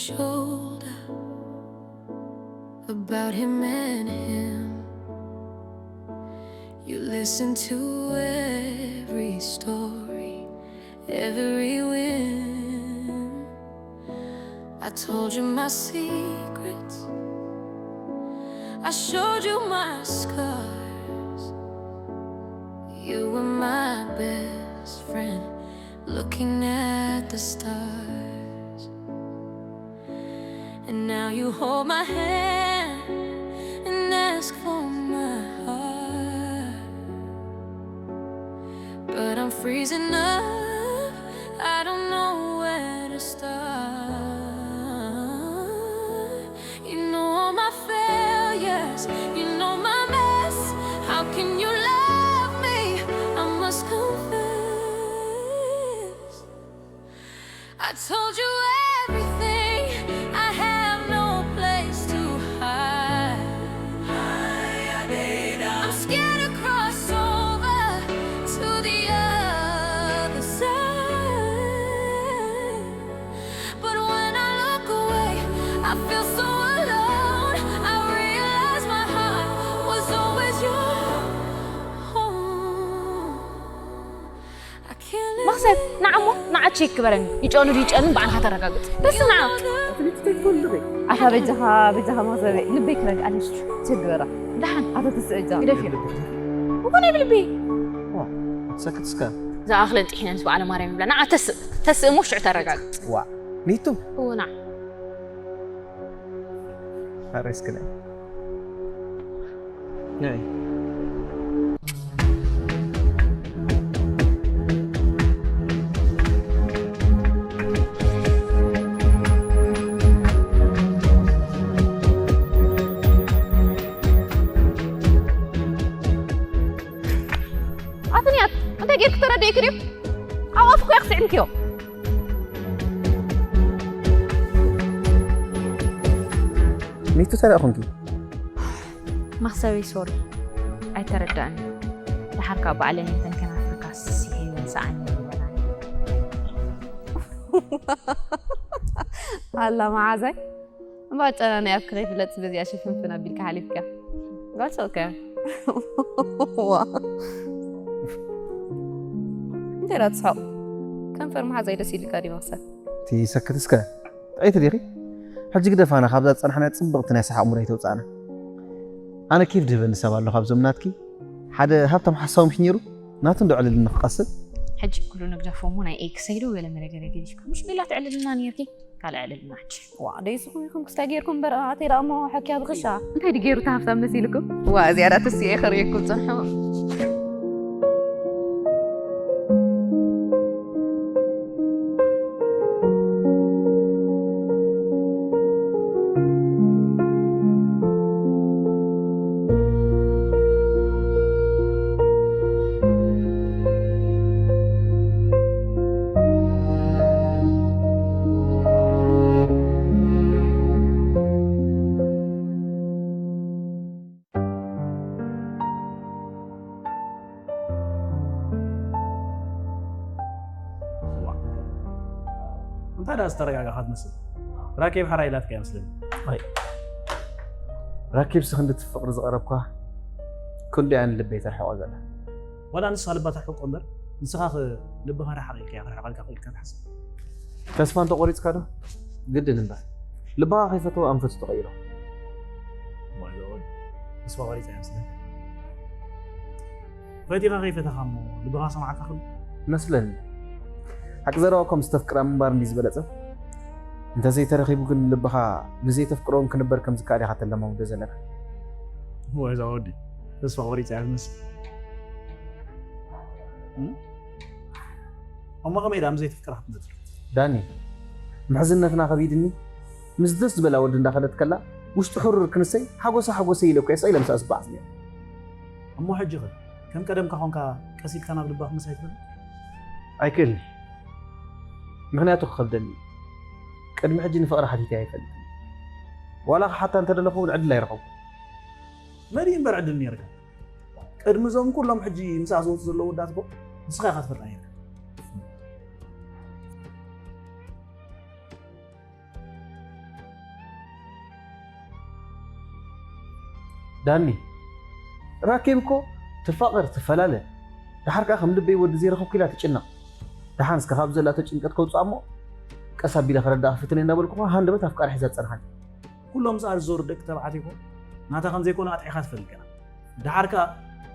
told about him and him. You listen to every story, every whim. I told you my secrets. I showed you my scars. You were my best friend, looking at the stars. And now you hold my hand and ask for my heart. But I'm freezing up, I don't know where to start. You know all my failures, you know my mess. How can you love me? I must confess. I told you everything. I have no place to hide. I'm scared to cross over to the other side. But when I look away, I feel so alone. I realize my heart was always your home. I can't let መኽሰብ ንዓሞ ንዓ ቼክ ግበረኒ። ይጨኑ ድዩ ይጨኑ ባዕልኻ ተረጋግጽ። በስ ንዓ ኣታ በጃኻ በጃኻ መኽሰብ ልበይ ክረግኣኒ ቸግበራ ደሓን ኣታ ተስእጃ ግደፍ እዩ። እኮ ናይ ብልቢ ሰክት እስከ ዝኣኽለን ጥሒነን ዝበዓለ ማርያም ይብላ። ንዓ ተስእ ተስእ እሞ ሽዑ ተረጋግጽ። ዋ ኒቱ እውና ኣሬስክለ ናይ ኣትንያት እንታይ ጌርክ ተረዲእክ ድዩ? ኣብ ኣፍኩ እያ ክስዕምክዮ። ኒቱ ተረእኹንኪ መኽሰበይ ሶሪ ኣይተረዳእን። ደሓር ካብ ባዕለይ ነተን ከናፍርካ ስሒበን ሰኣኒ ይብለና። ኣላ መዓዛይ እምባ ጨና ናይ ኣብኪ ከይፍለጥ በዚኣ ሽፍንፍን ኣቢልካ ሓሊፍካ። That's okay. ዋ እንታይ ዳ ትስሕቕ? ከንፈር መሓዛይ ደስ ኢልካ ድዩ መኽሰብ? እቲ ሰክት እስከ ጥዕይቲ ዲኺ? ሕጂ ግደፋና ካብዛ ዝጸናሕና ጽብቕቲ ናይ ሰሓቕ ሙድ ኣይተውጻእና። ኣነ ኬፍ ድህበኒ ሰብ ኣሎ ካብዞም ናትኪ ሓደ ሃብታም ሓሳዊ ምሽ ነይሩ ናቱ እንዶ ዕልልና ክቐስብ ሕጂ ኩሉ ንግደፎ እሞ ናይ ኤክሰይ ዶ ገለ መለገለ ገዲፍካ ምሽ ሜላ ትዕልልና ነይርኪ ካልእ ዕልልና ሕጂ ዋ ደይስኹም ኢኹም ክስታይ ጌርኩም እምበር ኣተይ ደኣ እሞ ሓኪያ ብኽሻ እንታይ ድገይሩ እቲ ሃብታም መሲልኩም ዋ እዚኣ ደኣ ተስየ ከርእየኩም ጸንሖ እንታይ ደኣ ዝተረጋጋኻ ትመስል? ራኬብ ሓራ ኢላትካ እያ መስለኒ። ራኪብ ስኽንድቲ ፍቕሪ ዝቐረብኳ ክንዲኣ ንልበይ ተርሕቖ ዘላ። ዋላ ንሳ ልባ ተርሕቆ እምበር ንስኻ ኸ ልብኻ ርሓቕ ኢልካ እያ ክርሕቐልካ ክኢልካ ትሓስብ። ተስፋ እንተቆሪፅካ ዶ ግድን እምበር ልብኻ ከይፈተወ ኣንፈቱ ተቐይሮ። ዋይ ሎርድ፣ ተስፋ ቆሪፀ እያ መስለኒ። ፈቲኻ ከይፈተኻ እሞ ልብኻ ሰማዕካ ክሉ መስለኒ ሓቂ ዘረባ እኮ ምስ ተፍቅራ ምንባር እንዲ ዝበለፀ እንተዘይተረኺቡ ግን ልብኻ ንዘይተፍቅሮን ክንበር ከም ዝከኣል ኢኻ ተለማምዶ ዘለካ። ወይ እዛ ወዲ ተስፋ ቆሪፀ እያ ትመስል። እም? እሞ ከመይ ደኣ ምስ ዘይተፍቅራ ክትነጥር? ዳኒ ምሕዝነትና ከቢድኒ ምስ ደስ ዝበላ ወዲ እንዳኸደት ከላ ውሽጢ ሕሩር ክንሰይ ሓጎሰ ሓጎሰ ኢለ እኮ እየ ስቕ ኢለ ምስኣ ስባዕ ነይረ። እሞ ሕጂ ኸ ከም ቀደምካ ኾንካ ቀስ ኢልካ ናብ ልባ ክምልሳ ይትኽእል? ኣይክእልን ምኽንያቱ ክኸብደኒ እዩ። ቅድሚ ሕጂ ንፍቕሪ ሓቲተ ኣይፈልጥን። ዋላ ክሓታ እንተደለኹ እውን ዕድል ኣይረኸብኩ። መን እዩ እምበር ዕድል ነይርካ? ቅድሚ እዞም ኩሎም ሕጂ ምስኣ ዝወፁ ዘለዉ ወዳት እኮ ንስኻ ኢኻ ትፈልጣ ነይርካ። ዳኒ፣ ራኬብ እኮ ትፋቐር፣ ትፈላለ። ደሓር ከኣ ከም ልበይ ወዲ ዘይረኸብኩ ኢላ ትጭነቕ። ደሓን እስከ ካብ ዘላቶ ጭንቀት ከውጽኣ እሞ፣ ቀስ ኣቢለ ከረዳኣ ክፍትን እየ እንዳበልኩ እኮ ሃንደበት ኣፍቃሪ ሒዛ ዝጸንሓት። ኩሎም ዝኣርዞሩ ደቂ ተባዕትዮ እኮ ናታ ከም ዘይኮነ ኣጥዒኻ ትፈልጥ ገና። ደሓር ከኣ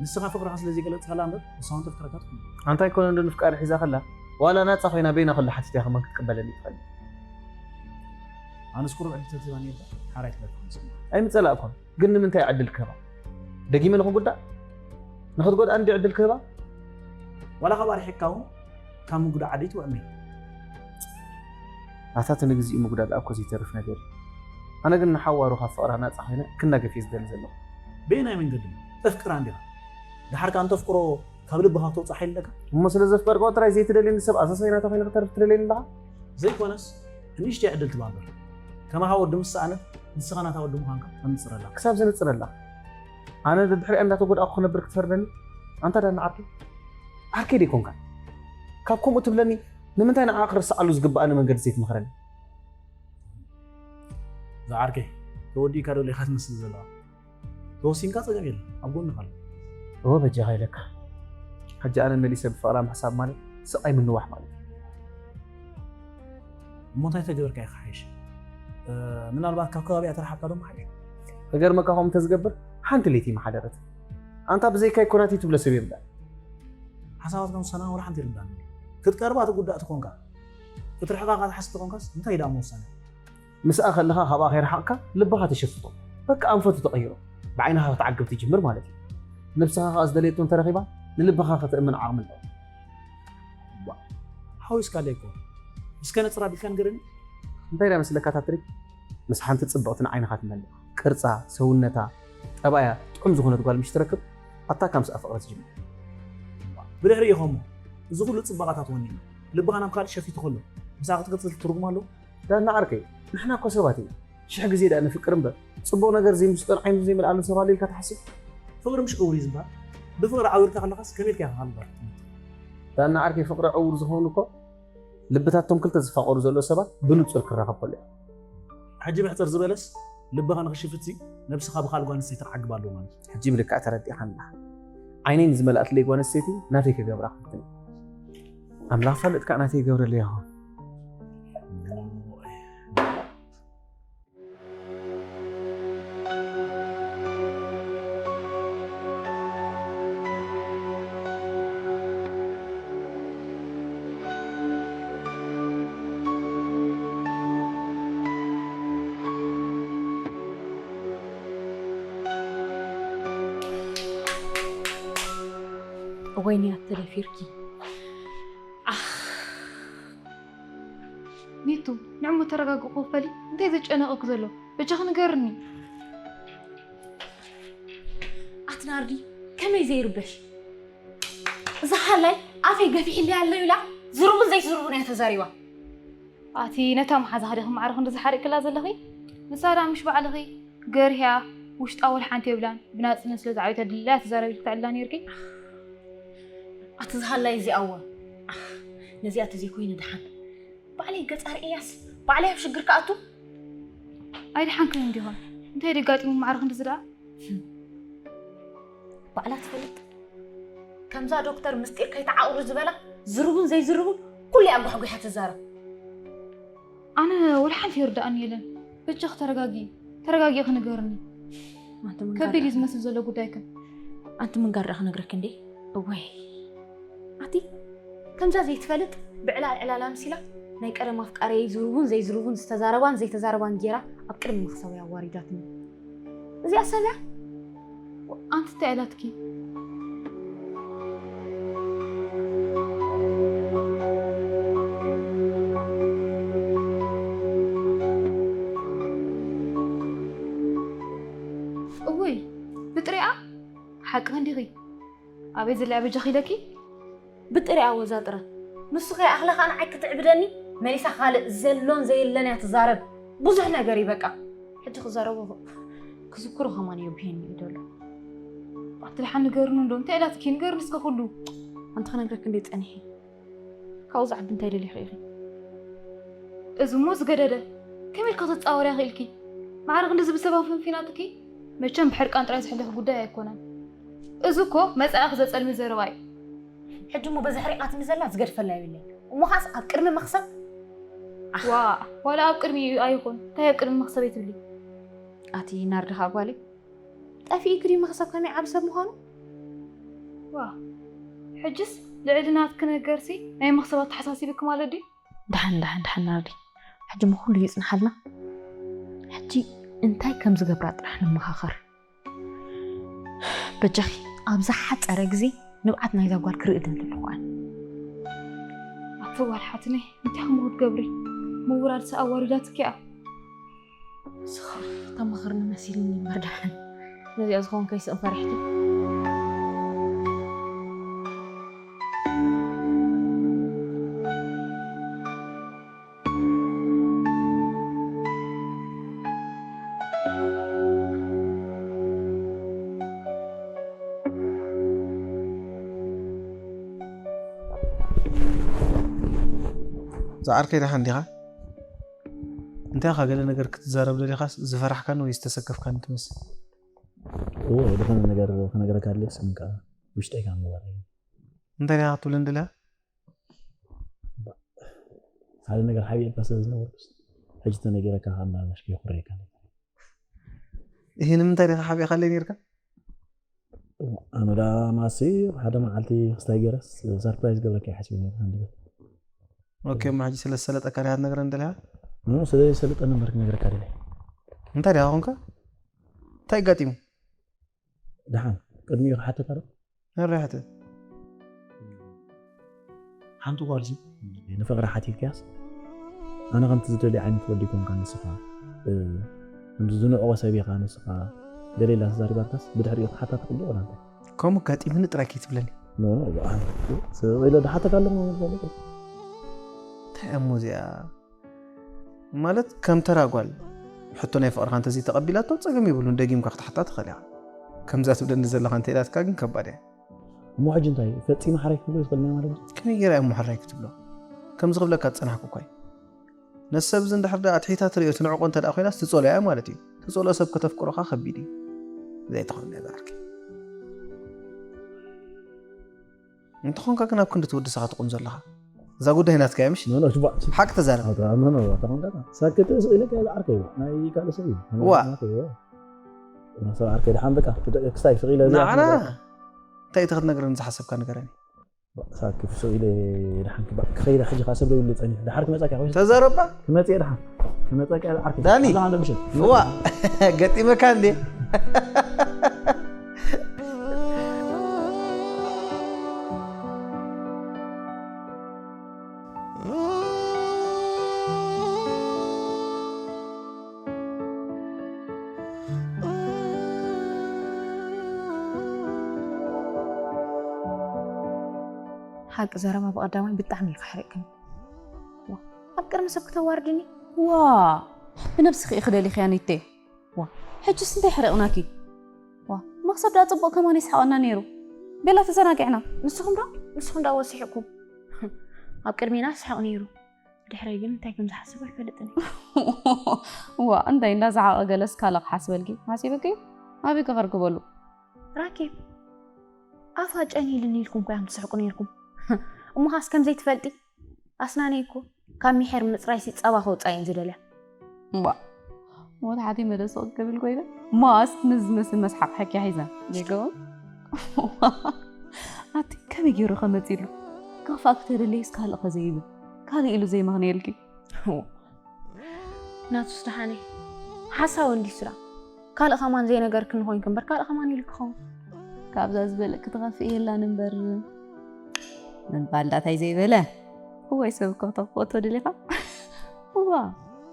ንስኻ ፍቕርኻ ስለ ዘይገለጽካላ እምበር፣ ንሳ እውን ተፍቅረካ ትኸውን። ኣንታይ ኮነ እንዶ ንፍቃሪ ሒዛ ከላ፣ ዋላ ናጻ ኮይና በይና ከላ ሓቲታ ከማን ክትቅበለኒ ትኽእል። ኣነስ ቁሩብ ዕድል ተትህባኒ ነይርካ፣ ሓራይ ትበልካ ምሰማ። ኣይምጸላእኩን፣ ግን ንምንታይ ዕድል ክህባ? ደጊመ ንኽጉዳእ? ንኽትጎድኣኒ ድዩ ዕድል ክህባ? ዋላ ካብ ኣርሒቕካ እውን ካብ ምጉዳእ ዓዲ ኣይትውዕል። ናታ እቲ ንግዚኡ ምጉዳእ ደኣ እኮ ዘይተርፍ ነገር እዩ። ኣነ ግን ንሓዋሩ ካብ ፍቕራ ናጻ ኮይነ ክናገፍ እየ ዝደሊ ዘለኹ። በየናይ መንገዲ? ተፍቅራ እንዲኻ። ደሓር ከኣ እንተፍቅሮ ካብ ልብኻ ክተውጽእ ሓይሊ ኣለካ? እሞ ስለ ዘፍቀርክዎ ጥራይ ዘይትደልየኒ ሰብ ኣሳሳይ ናታ ኮይነ ክተርፍ ትደልየኒ ኣለኻ? ዘይኮነስ ንእሽተይ ዕድል ትባ እምበር። ከማኻ ወዲ ምስ ሰኣነት ንስኻ ናታ ወዲ ምዃንካ ኣንጽረላ። ክሳብ ዘንጽረላ? ኣነ ደድሕሪኣ እንዳተጎዳእኩ ክነብር ክትፈርደኒ? ኣንታ ዳኒ ዓርከይ? ዓርከይ ደይኮንካ? ካብ ከምኡ ትብለኒ ንምንታይ ንዓኣ ክርስዓሉ ዝግብኣኒ መንገዲ ዘይትመኽረኒ? ዝዓርከይ፣ ተወዲእካ ዶ ኢኻ ትመስል ዘለኻ? ተወሲንካ ጸገም የለን፣ ኣብ ጎንኻ ኣሎ። እወ በጃኻ ኢለካ። ሕጂ ኣነ መሊሰ ብፍቕራ ምሕሳብ ማለት ስቓይ ምንዋሕ ማለት እዩ። እሞ እንታይ ተገበርካ ኢኻ ሓይሽ? እ፣ ምናልባት ካብ ከባቢኣ ተረሓቕካ ዶ ምሓይሽ? ክገርመካ ከምኡ እንተዝገብር ሓንቲ ለይቲ ምሓደረት። ኣንታ ብዘይካይ እኮ ናተይ ትብሎ ሰብ የብላን። ሓሳባትካ ምሳና ወላ ሓንቲ ይርዳእኒ። ክትቀርባ ትጉዳእ ተኾንካ፣ ክትርሕቓ ከኣ ትሓስብ ተኾንካስ እንታይ ደኣ ምወሰነ? ምስኣ ከለኻ ካብኣ ከይረሓቕካ ልብኻ ተሸፍቶ። በቃ ኣንፈቱ ተቐይሮ። ብዓይንኻ ክትዓግብ ትጅምር ማለት እዩ። ነብስኻ ከኣ ዝደለየቶ እንተረኺባ ንልብኻ ከተእምን ዓቕሚ ኣለዋ። ዋ፣ ሓዊስካለይ እኮ። እስከ ነጽር ኣቢልካ ንገረኒ። እንታይ ደኣ መስለካ እታ ትሪፕ? ምስ ሓንቲ ጽብቕቲ ንዓይንኻ ትመልእ። ቅርጻ፣ ሰውነታ፣ ጠባያ ጥዑም ዝኾነት ጓል ምሽ ትረክብ፣ ኣታ ካብ ምስኣ ፍቕሪ ትጅምር። ብድሕሪ ኢኸሞ፣ እዚ ኩሉ ጽባቐታት ወኒኑ፣ ልብኻ ናብ ካልእ ሸፊቱ ከሎ፣ ምስኣ ክትቅጽል ትርጉም ኣለዎ? ዳና ዓርከይ፣ ንሕና እኮ ሰባት ኢና። ሽሕ ግዜ ደኣ ንፍቅር እምበር፣ ጽቡቕ ነገር ዘይምስጦን ዓይኑ ዘይመልኣሉን ሰብ ኣሎ ኢልካ ትሓስብ? ፍቕሪ ምሽ ዕውር እዩ ዝበሃል። ብፍቕሪ ዓዊርካ ከለኻስ ከመይ ኢልካ ኢኻ ካልእ ትምህርቲ? ዳና ዓርከይ፣ ፍቕሪ ዕውር ዝኸውን እኮ ልብታት እቶም ክልተ ዝፋቐሩ ዘለዉ ሰባት ብንጹር ክራኸብ ከሎ እዩ። ሕጂ ብሕጽር ዝበለስ፣ ልብኻ ንኽሽፍትሲ ነብስኻ ብኻልእ ጓል ኣንስተይቲ ክትዓግብ ኣለዎ ማለት እዩ። ሕጂ ብልክዕ ተረዲእኻኒ ኣለኻ። ዓይነይ ንዝመልኣትለይ ጓል ኣንስተይቲ ናተይ ክገብራ ክፍትን እየ። ኣምላኽ ፋልጥ ከኣ ናተይ ይገብረለይ ይኸውን። እወይ ንያት ተደፊርኪ። ኣኽ። ኒቱ፣ ንዕሞ ተረጋግእ ኮፈሊ፣ እንታይ ዘጨነቐክ ዘሎ? በጃኺ ንገርኒ። ኣቲ ናርዲ፣ ከመይ ዘይርበሽ? እዚ ሓላይ ኣፈይ ገፊሕለይ ኣሎ ኢላ ዝርቡን ዘይትዝርቡን እያ ተዛሪባ። ኣቲ ነታ መሓዛኻ ዲኺ ማዕረ ክንዲ ዝሓሪቅላ ዘለኺ? ንሳ ደኣ ምሽ ባዕልኺ ገርህያ ውሽጣ ወላ ሓንቲ የብላን። ብናጽነት ስለ ዝዓበየት ድልያ ትዛረብ ኢልኪ ተዕልላ ነይርኪ። ኣቲ ዝሃላይ እዚኣ እወ። ነዚኣ ተዘይኮይነ ደሓን። ባዕለይ ገጻ ርእያስ ባዕለይ ኣብ ሽግር ክኣቱ? ኣይደሓንክን እንዲኹም። እንታይ ደጋጢሙ ማዕረ ክንዲ ዝደኣ? ባዕላ ትፈልጥ። ከምዛ ዶክተር ምስጢር ከይተዓቑሩ ዝበላ ዝርቡን ዘይዝርቡን ኩሉ ኣጓሕጒሓ ትዛረብ። ኣነ ወላ ሓንቲ ይርድኣኒ የለን። በጃኺ ተረጋጊ፣ ተረጋጊ ክንገርኒ። ኣንቲ ምን ከቢድ እዩ ጋር ዝመስል ዘሎ ጉዳይክን። ኣንቲ ምን ጋር ክነግረክ እንዴ? እወይ። ኣቲ ከምዛ ዘይትፈልጥ ብዕላል ዕላል ኣምሲላ ናይ ቀደም ኣፍቃሪየይ ዝርቡን ዘይዝርቡን ዝተዛረባን ዘይተዛረባን ጌራ ኣብ ቅድሚ መኽሰበይ ኣዋሪዳትኒ። እዚኣ ሰብ እያ? ኣንቲ እንታይ ኢላትኪ? እውይ፣ ብጥሪኣ? ሓቅኺ እንዲኺ? ኣበይ ዘላ እያ በጃኺ ኢለኪ? ብጥሪኣ ወዛ ጥረ። ንሱ ከይኣኽለኻ ንዓይ ክትዕብደኒ፣ መሊሳ ካልእ ዘሎን ዘየለን እያ ትዛረብ። ብዙሕ ነገር እዩ በቃ። ሕጂ ክዛረቦ ክዝክሮ ከማን የብሄኒ እዩ ዘሎ። ኣቲ ደሓን ንገርኒ እንዶ፣ እንታይ ኢላትኪ? ንገርኒ እስከ ኩሉ። ኣንቲ ክነግረክ እንደ ጸኒሐ። ካብኡ ዝዓቢ እንታይ ደሊኺ ኢኺ? እዚ እሞ ዝገደደ። ከመይ ኢልካ ክትጻወርያ ክኢልኪ? ማዕረ ክንድዚ ብሰብ ኣፈንፊናትኪ? መቸም ብሕርቃን ጥራይ ዝሕለፍ ጉዳይ ኣይኮነን። እዚ እኮ መጻኢኺ ዘጸልሚ ዘረባ እዩ። ሕጂ እሞ በዛ ሕሪቓትኒ ዘላ ዝገድፈላ የብለይ። እሞ ኻስ ኣብ ቅድሚ መኽሰብ? ዋ፣ ዋላ ኣብ ቅድሚ ኣይኹን፣ እንታይ ኣብ ቅድሚ መኽሰብ ትብሊ? ኣቲ ናርዲ ኸኣ ጓለይ፣ ጠፊእኪ ድዩ መኽሰብ ከመይ ዓቢ ሰብ ምዃኑ? ዋ፣ ሕጅስ ልዕሊ ናትኪ ነገርሲ ናይ መኽሰብ ኣተሓሳሲብኪ ማለት ድዩ? ደሓን፣ ደሓን፣ ደሓን ናርዲ። ሕጂ እሞ ኩሉ ይጽንሓልና። ሕጂ እንታይ ከም ዝገብራ ጥራሕ ንመኻኸር። በጃኺ ኣብ ዝሓጸረ ግዜ ንብዓት ናይዛ ጓል ክርኢ ደሊ ኣለኹ ኣነ። ኣቲ ጓል ሓትነይ፣ እንታይ ከምኡ ክትገብሪ? ምውራድሲ ኣዋሪዳትኪ እያ። ንስኻ ተማኽርኒ መሲልኒ እምበር ደሓን። ነዚኣ ዝኾን ከይስእን ፈሪሕኪ? ዝዓርከይ ደሓን ዲኻ? እንታይ ኢኻ ገለ ነገር ክትዛረብ ደሊኻስ ዝፈራሕካኒ ወይ ዝተሰከፍካኒ ትመስል? እወ፣ ዝኾነ ነገር ክነግረካ ኣድልየ፣ ስም ከኣ ውሽጠይ ከኣ ምባል እዩ። እንታይ ዲኻ ክትብለኒ ደሊኻ? ሓደ ነገር ሓቢኤልካ ስለ ዝነበርኩስ፣ ሕጂ ተነጊረካ ካብ ምናልባሽ ከየኹርየካ። እህ፣ ንምንታይ ዲኻ ሓቢእካለይ ነይርካ? ኣነ ደኣ ማሲ ሓደ መዓልቲ ክስታይ ገይረስ ሰርፕራይዝ ገብረካ ይሓስብ ነይረ፣ ሃንደበት። ኦኬ፣ እሞ ሕጂ ስለ ዝሰለጠካ ዲኻ ትነግረኒ ደሊኻ? ኖ፣ ስለ ዘይሰለጠኒ እምበር ክነግረካ ደልየ። እንታይ ዲኻ ኾንካ? እንታይ ኣጋጢሙ? ደሓን፣ ቅድሚኡ ክሓተካ ዶ? ሕራይ ሕተት። ሓንቲ ጓልሲ ንፍቕሪ ሓቲትካያስ፣ ኣነ ከምቲ ዝደልዮ ዓይነት ወዲ ኣይኮንካን ንስኻ፣ እ፣ ከምዚ ዝንዕቆ ሰብ ኢኻ ንስኻ፣ ገለ ኢላ ተዛሪባትካስ፣ ብድሕሪኡ ክትሓታ ትኽእል ዶ ወላ እንታይ? ከምኡ ኣጋጢሙኒ ጥራይ ከይትብለኒ። ኖ፣ ኖ፣ ብኣን ስቕ ኢለ ድሓተካ ኣለኹ ማለት ዘለኹ። እንታይ እሞ እዚኣ? ማለት ከም ተራ ጓል ሕቶ ናይ ፍቕርኻ እንተዘይተቐቢላቶ ጸገም የብሉን፣ ደጊምካ ክትሓታ ትኽእል ኢኻ። ከምዛ ትብለኒ ዘለኻ እንተ ኢላትካ ግን ከባድ እያ። እሞ ሕጂ እንታይ? ፈጺመ ሕራይ ክብሎ ይኽእል እየ ማለት ድዩ? ከመይ ገይራ እያ እሞ ሕራይ ክትብሎ? ከምዚ ክብለካ ዝጸናሕኩ እኳ እዩ። ነዚ ሰብ እዚ እንድሕር ደኣ ኣትሒታ ትርእዮ ትንዕቆ እንተ ደኣ ኮይናስ ትጸልኦ እያ ማለት እዩ። ትጸልኦ ሰብ ከተፍቅሮ ከኣ ከቢድ እዩ። ዘይትኾን እያ ዝዓርከይ። እንተኾንካ ግን ኣብ ክንዲ እቲ ወዲ ንስኻ ትቑም ዘለኻ። እዛ ጉዳይ ናትካ እያ ምሽ? ኖ፣ ኖ፣ ጅባ። ሓቂ ተዛረብ። ኣታ፣ ኖ፣ ኖ፣ ኣታ፣ ኖ፣ ኖ። ሳክት ስቕ ኢለ ከኣ ዝዓርከይ እዩ። ናይ ካልእ ሰብ እዩ። ዋ። ናተይ እዩ። ናይ ሰብ ዓርከይ ደሓን በቃ፣ ክደ-፣ ክስታይ ስቕ ኢለ ንዓና ዝዓርከይ። እንታይ እቲ ክትነግረኒ ዝሓሰብካ ንገረኒ። ሳክት ስቕ ኢለ ደሓን ክባ-፣ ክኸይዳ ሕጂ ከኣ ሰብ ደው ኢሉ ጸኒሑ። ደሓር ክመጻካ ኮይኑ። ተዛረባ? ክመጽእ እየ ደሓን። ክመጻካ እየ ደሓር ክመጻካ። ዳኒ። ኣላ፣ ኣንዶ ምሽት። እዋ፣ ገጢመካ እንዴ? ሓቂ ዘረባ ብቐዳማይ ብጣዕሚ እዩ ከሕርቅኒ። ዋ፣ ኣብ ቅድሚ ሰብ ክተዋርድኒ? ዋ፣ ብነብስኺ ኢኺ ደሊኽያ ኒቴ። ዋ፣ ሕጅስ እንታይ ሕርቕናኪ? ዋ፣ መኽሰብ ደኣ ጽቡቕ ከማን ይስሕቐና ነይሩ። ቤላ ተዘናጊዕና። ንስኹም ዶ? ንስኹም ደኣ ወሲሕኩም። ኣብ ቅድሜና ስሕቕ ነይሩ። ድሕረይ ግን እንታይ ከም ዝሓስብ ኣይፈልጥን እየ። ዋ፣ እንታይ እንዳሰሓቐ ገለስ ካልእ ክሓስበልኪ ሓሲብኪ? ኣበይ ከኸርክበሉ? ራኬብ፣ ኣፋ ጨኒልኒ ኢልኩም እኮ እያም ትስሕቁ ነይርኩም። እሞ ኻስ ከም ዘይትፈልጢ? ኣስናነይ እኮ ካብ ሚሐር ምጽራይሲ ጸባ ከውጻ እየን ዝደልያ። እምባ፣ ሞት ሓቲ መደስ ክብል ኮይነ፣ ማስ ንዝመስል መስሓቕ ሕክያ ሒዛ። ጀገው። ኣቲ ከመይ ገይሩ ከመጺሉ? ከፋ ክተደለይስ ካልእ ከዘይብል። ካልእ ኢሉ ዘይመኽንየልኪ። ናቱስ ደሓነይ። ሓሳዊ እንዲስራ። ካልእ ከማን ዘይነገርክኒ ኮይንኪ እምበር፣ ካልእ ከማን ኢሉ ክኸውን። ካብዛ ዝበልእ ክትኸፍእ የላን እምበር። ምባል ዳታይ ዘይበለ። እዋይ ሰብ እኮ ክተኽፍኦ ተደሊኻ። እዋ፣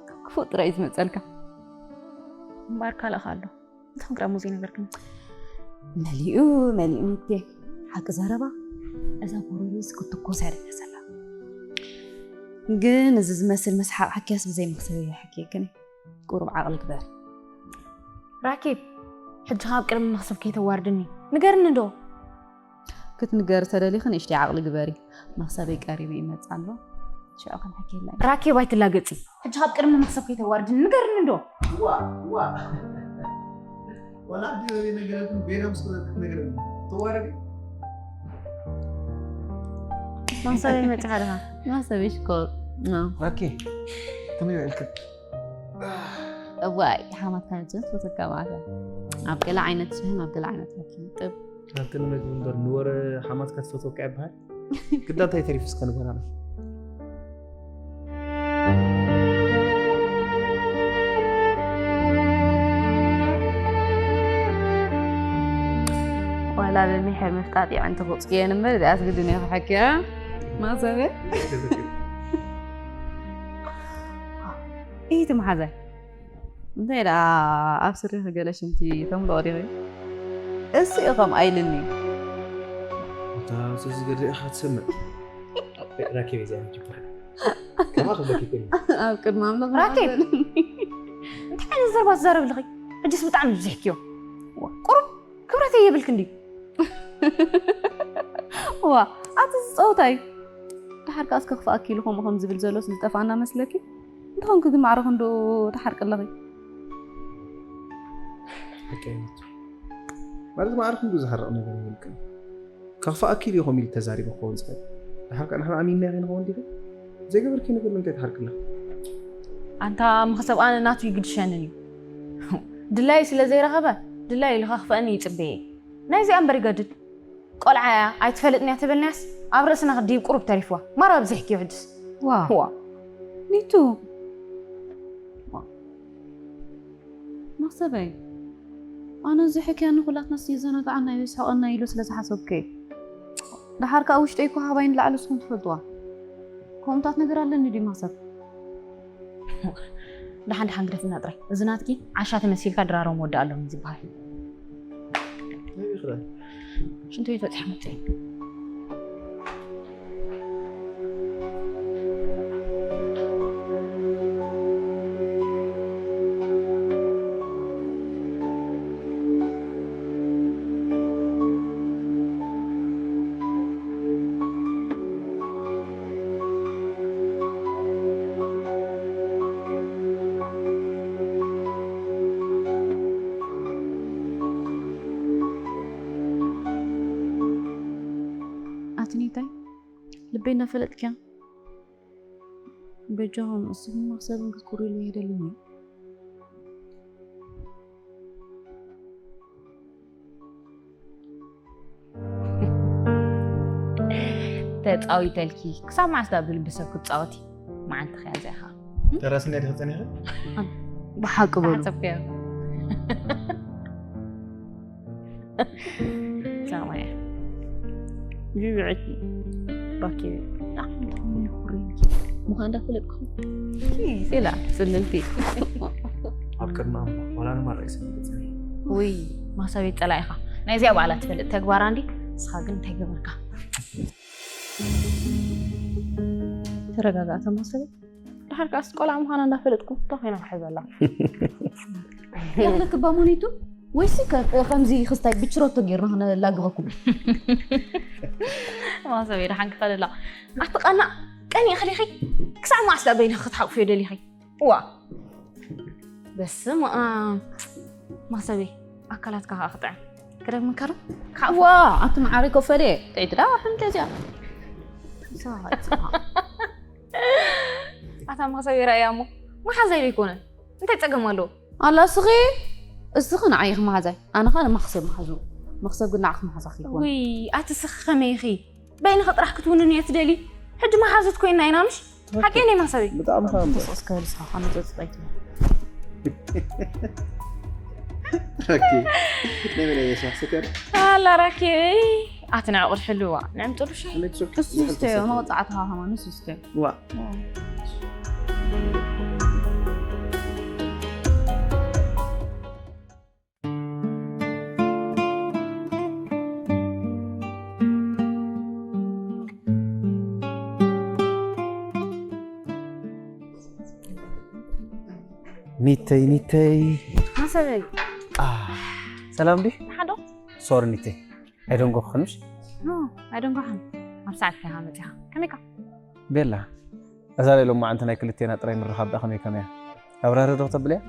ካብ ክፉእ ጥራይ እዩ ዝመጸልካ። እምበኣር ካልእ ከ ኣሎ? እንታይ ክንግረሞ ዘይነገርክኒ? መሊኡ፣ መሊኡ ኒቴ። ሓቂ ዘረባ፣ እዛ ጎረቤትስ ክትኮስ እያ ደገ ዘላ። ግን እዚ ዝመስል መስሓቕ ሓኪያስ ብዘይ መኽሰብ እየ ሓኪየክን። ቁሩብ ዓቕሊ ግበሪ። ራኬብ፣ ሕጂ ካብ ቅድሚ መኽሰብ ከይተዋርድኒ። ንገርኒ ዶ? ክትንገሪ ተደሊኺ ንእሽተይ ዓቕሊ ግበሪ። መኽሰበይ ቀሪቡ ይመጽእ ኣሎ። ሽዑ ክንሓኪየላ ኢና። ራኬብ ኣይትላገጺ። ሕጂ ካብ ቅድሚ መኽሰብ ከይተዋርድኒ። ንገርኒ ዶ? ዋ፣ ዋ። ወላ ኣዲ ዘበይ ነገረትን ቤና ምስ ክዘት ነገረን ተዋረድ ማሰበይ መጽሓ ደኻ ማሰበይ ሽኮር ነው ኦኬ ከመይ ውዕልክን እዋይ ሓማት ካንችን ትፈተካ ማለት ኣብ ገለ ዓይነት ሽህን ኣብ ገለ ዓይነት ሐኪም ጥብ ናብቲ ንምግቢ እምበር ንወረ ሓማትካ ትፈትወካ ይበሃል ግዳ እንታይ ተሪፉ እስከ ንበላና ዋላ በሚሐ ምፍጣጥ ይዕንቲ ክፅየን እምበር እዚኣስ ግድን እየ ክሐክያ ማሰበ ኢቲ መሓዛይ እንታይ ደኣ ኣብ ስሪኺ ገለ ሽንቲ ተምልኦ ዲኺ? እሱ እዩ ከምኣ ኢልኒ። እታ ኣብዚ ገለ ኢኻ ትሰምዕ። ራኬብ እዚኣ ምጅባር። ከማ ክብለኪ ይኽእል። ኣብ ቅድሚ ኣምላኽ ራኬብ! እንታይ ዓይነት ዘረባ ትዛረብ ኣለኺ? ሕጅስ ብጣዕሚ ብዚሕክዮ። ቁሩብ ክብረት የብልክ እንዲ። ዋ ኣቲ ዝፀውታ እዩ ድሓር ከኣስ ከኽፍኣኪ ኢሉ ከምኡ ከም ዝብል ዘሎስ ዝጠፍኣና መስለኪ እንተኾንኩ ግን ማዕረ ክንዶ ትሓርቂ ኣለኺ ማለት ማዕረ ክንዱ ዝሓርቕ ነገር ይብልክን ከኽፍኣኪ ኢሉ ከም ኢሉ ተዛሪበ ክኸውን ዝኽእል ድሓር ከኣ ንሕና ኣሚንና ከይንኸውን ዲኺ ዘይገበርኪ ነገር ንምንታይ ትሓርቂ ኣለኺ ኣንታ ምኽሰብ ኣነ ናቱ ይግድሸንን እዩ ድላዩ ስለ ዘይረኸበ ድላዩ ኢሉ ከኽፍአኒ ይጽበየ ናይዚኣ እምበር ይገድድ ቆልዓ እያ ኣይትፈልጥን እያ ተበልናያስ ኣብ ርእስና ክድይብ ቁሩብ ተሪፍዋ ማራ ኣብዚሕኪ ይሕድስ ዋ ዋ ኒቱ መኽሰበይ ኣነ እዚ ሕክያ ንኩላትና ስየዘናግዓና እዩ ዝሕቐና ኢሉ ስለ ዝሓሰብኩ እዩ ድሓር ከዓ ውሽጠይ እኮ ሃባይ ንላዕሊ ንስኹም ትፈልጥዋ ከምኡታት ነገር ኣለኒ ድዩ መኽሰብ ደሓን ደሓን ግደፍና ጥራይ እዚ ናትኪ ዓሻ ተመሲልካ ድራሮም ወዲ ኣሎም ዝበሃል ሽንቶ ቤት በፂሐ መፅእ ኣትኒታይ ልበይ እናፈለጥክያ በጃኹም እስኹም መኽሰብን ክትኩርሉ የደልን እዩ ተፃዊተልኪ ክሳብ መዓስ ዳ ብልቢ ሰብ ክትፃወቲ መዓንቲ ኸያ እዚኣ ኸዓ ተራስና ዲኸ ፀኒኸ ብሓቂ በሉ ሓፀብከዮ ሰማያ ጅብዕቲ ባኪ ምዃን እንዳፈለጥኩ ሌላ ፅልልቲ ኣብ ቅድሚ ኣምላኽ ዋላ ንማራ ይሰምዕ ውይ ማሳቤት ፀላኢኻ ናይዚኣ በዓላ ትፈልጥ ተግባራ እንዲ ንስኻ ግን እንታይ ገበርካ ተረጋጋእተ ማሳቤት ድሓር ከኣስ ቆልዓ ምዃና እንዳፈለጥኩ እንታይ ኮይና ክሕዘላ ክባ ሙኒቱ ወይሲ ከምዚ ክስታይ ብችሮቶ ጌርና ክነላግበኩም ማሰበይ ደሓን ክኸደላ ኣቲ ቀናእ ቀኒእ ክሊኺ ክሳብ ማዕስ ዳ በይንኺ ክትሓቕፍዮ ደሊኺ እዋ በስመ ኣብ ማሰበይ ኣካላትካ ከዓ ክጥዕም ክደግምካ ዶ ዋ ኣቲ መዓረይ ኮፈደ ጥዒት ዳ ሕምተ እዚኣ ኣታ ማሰበይ ራእያ እሞ መሓዛይ ዘይኮነ እንታይ ፀገም ኣለዎ ኣላ እስኺ እስኺ ንዓይ ኢኺ መሓዛይ ኣነ ኸ ንመኽሰብ መሓዙ መኽሰብ ግን ንዓኺ መሓዛኺ ይኮነ ውይ ኣቲ ስኺ ከመይ ኢኺ በይንኺ ጥራሕ ክትውንን እየ ትደሊ ሕጂ መሓዙት ኮይና ኢና ምሽ ሓቂ ናይ ማሰበይ ብጣዕሚ ኸዓ ተስኦስ ከልስኻ ከመፀፅጣ ይትብል ኦኬ ናይ መን እየ ሻህ ሰከር ኣላ ራኪበይ ኣቲ ንዕቑድ ሕልዋ ንዕምጥሉ ሻሂ እሱ ይስተዮ መቕፃዕትኻ ከማ ንሱ ይስተዮ ዋ ኒተይ ኒተይ ማሰበይ ሰላም ዲ ሓዶ ሶሪ ኒተይ ኣይደንጎኽንሽ ኣይደንጓሓን ኣብ ሰዓት ከይኻ መፂኻ ከመይካ ቤላ እዛ ሌሎ መዓንቲ ናይ ክልቴና ጥራይ ምርኻብ ዳ ከመይ ከመያ ኣብራሪ ዶ ክተብልያ